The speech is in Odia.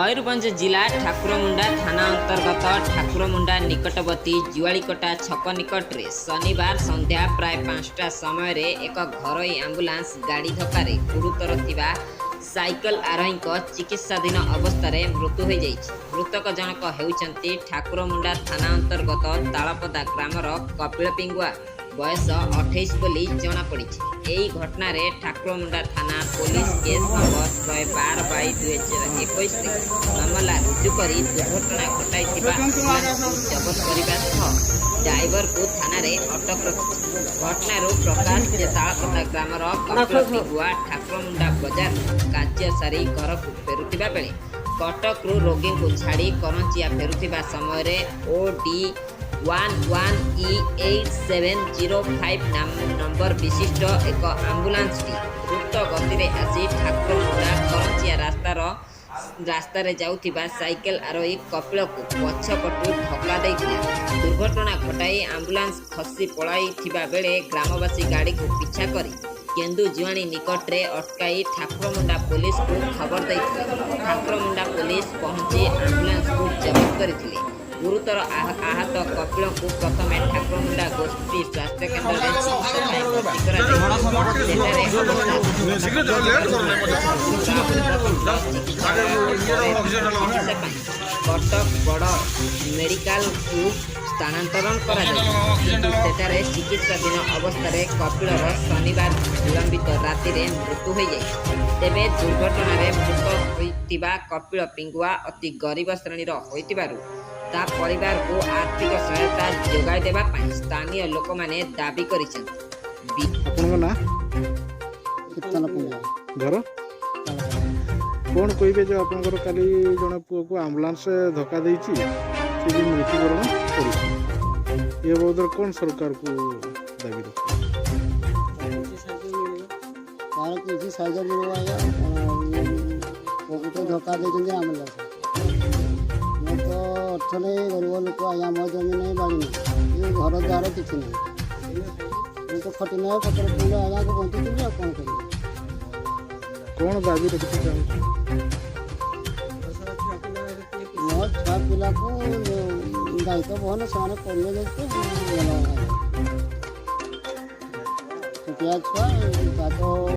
ମୟୂରଭଞ୍ଜ ଜିଲ୍ଲା ଠାକୁରମୁଣ୍ଡା ଥାନା ଅନ୍ତର୍ଗତ ଠାକୁରମୁଣ୍ଡା ନିକଟବର୍ତ୍ତୀ ଜୁଆଳିକଟା ଛକ ନିକଟରେ ଶନିବାର ସନ୍ଧ୍ୟା ପ୍ରାୟ 5ଟା ସମୟରେ ଏକ ଘରୋଇ ଆମ୍ବୁଲାନ୍ସ ଗାଡ଼ି ଧକ୍କାରେ ଗୁରୁତର ଥିବା ସାଇକେଲ ଆରୋହୀଙ୍କ ଚିକିତ୍ସାଧୀନ ଅବସ୍ଥାରେ ମୃତ୍ୟୁ ହୋଇଯାଇଛି। ମୃତକ ଜଣକ ହେଉଛନ୍ତି ଠାକୁରମୁଣ୍ଡା ଥାନା ଅନ୍ତର୍ଗତ ତାଳପଦା ଗ୍ରାମର କପିଳ ପିଙ୍ଗୁଆ, ବୟସ 28 ବୋଲି ଜଣାପଡ଼ିଛି। ଏହି ଘଟଣାରେ ଠାକୁରମୁଣ୍ଡା ଥାନା ପୋଲିସ କେସ୍ ନମ୍ବର 112/2021ରେ ମାମଲା ରୁଜୁ କରି ଦୁର୍ଘଟଣା ଘଟାଇଥିବା ଆମ୍ବୁଲାନ୍ସକୁ ଜବତ କରିବା ସହ ଡ୍ରାଇଭରକୁ ଥାନାରେ ଅଟକ ରଖିଛି। ଘଟଣାରୁ ପ୍ରକାଶ ଯେ, ତାଳପଦା ଗ୍ରାମର କପିଳ ପିଙ୍ଗୁଆ ଠାକୁରମୁଣ୍ଡା ବଜାରରୁ କାର୍ଯ୍ୟ ସାରି ଘରକୁ ଫେରୁଥିବା ବେଳେ କଟକରୁ ରୋଗୀଙ୍କୁ ଛାଡ଼ି କରଞ୍ଜିଆ ଫେରୁଥିବା ସମୟରେ OD 11 E 8705 number ବିଶିଷ୍ଟ ଏକ ଆମ୍ବୁଲାନ୍ସଟି ଦ୍ରୁତ ଗତିରେ ଆସି ଠାକୁରମୁଣ୍ଡା କରଞ୍ଜିଆ ରାସ୍ତାରେ ଯାଉଥିବା ସାଇକେଲ ଆରୋହୀ କପିଳକୁ ପଛପଟୁ ଧକ୍କା ଦେଇଥିଲା। ଦୁର୍ଘଟଣା ଘଟାଇ ଆମ୍ବୁଲାନ୍ସ ଖସି ପଳାଇଥିବା ବେଳେ ଗ୍ରାମବାସୀ ଗାଡ଼ିକୁ ପିଛା କରି କେନ୍ଦୁଜୁଆଣି ନିକଟରେ ଅଟକାଇ ଠାକୁରମୁଣ୍ଡା ପୋଲିସକୁ ଖବର ଦେଇଥିଲେ। ଠାକୁରମୁଣ୍ଡା ପୋଲିସ ପହଞ୍ଚି ଆମ୍ବୁଲାନ୍ସକୁ ଜବତ କରିଥିଲେ। ଗୁରୁତର ଆହତ କପିଳଙ୍କୁ ପ୍ରଥମେ ଠାକୁରମୁଣ୍ଡା ଗୋଷ୍ଠୀ ସ୍ୱାସ୍ଥ୍ୟକେନ୍ଦ୍ରରେ ଚିକିତ୍ସା ପାଇଁ ଭର୍ତ୍ତି କରାଯାଇଥିଲା। ସେଠାରେ ଅବସ୍ଥା ଚିକିତ୍ସାଳୟ ପରେ ଚିକିତ୍ସା ପାଇଁ କଟକ ବଡ଼ ମେଡିକାଲକୁ ସ୍ଥାନାନ୍ତରଣ କରାଯାଇଥିଲା। କିନ୍ତୁ ସେଠାରେ ଚିକିତ୍ସାଧୀନ ଅବସ୍ଥାରେ କପିଳର ଶନିବାର ବିଳମ୍ବିତ ରାତିରେ ମୃତ୍ୟୁ ହୋଇଯାଇଛି। ତେବେ ଦୁର୍ଘଟଣାରେ ମୃତ ହୋଇଥିବା କପିଳ ପିଙ୍ଗୁଆ ଅତି ଗରିବ ଶ୍ରେଣୀର ହୋଇଥିବାରୁ ତା ପରିବାରକୁ ଆର୍ଥିକ ସହାୟତା ଯୋଗାଇ ଦେବା ପାଇଁ ସ୍ଥାନୀୟ ଲୋକମାନେ ଦାବି କରିଛନ୍ତି। ଆପଣଙ୍କ ନାଁ? କୀର୍ତ୍ତନ ପୁଞ୍ଜା। ଘର? କ'ଣ କହିବେ ଯେ ଆପଣଙ୍କର କାଲି ଜଣେ ପୁଅକୁ ଆମ୍ବୁଲାନ୍ସ ଧକ୍କା ଦେଇଛି, ସେ ବି ମୃତ୍ୟୁବରଣ କରିଛି, ଏ ବାବଦରେ କ'ଣ ସରକାରକୁ ଦାବି ରଖିବେ? ତାର କିଛି ସାହାଯ୍ୟ ମିଳିବ ଆଜ୍ଞା। ପୁଅକୁ ତ ଧକ୍କା ଦେଇଛନ୍ତି ଆମ୍ବୁଲାନ୍ସ। ମୁଁ ତ ଅର୍ଥ ନେଇ ଗରିବ ଲୋକ ଆଜ୍ଞା। ମୋ ଜମି ନାହିଁ, ବାଡ଼ି ନାହିଁ, ଏ ଘର ଦ୍ୱାର କିଛି ନାହିଁ। ମୁଁ ତ ଖଟି ନାହିଁ, ପତ୍ର ପିଣ୍ଡ ଆଜ୍ଞାକୁ ବଞ୍ଚିଥିଲି, ଆଉ କ'ଣ କରିବି? କ'ଣ ଦାବି ରଖିତେ ଚାହୁଁଛୁ? ମୋ ଛୁଆ ପିଲାକୁ ଦାୟିତ୍ୱ ବହନ ସେମାନେ କରିବେ ଯଦି ତ ଭଲ। ଛୋଟିଆ ଛୁଆ ତା ତ।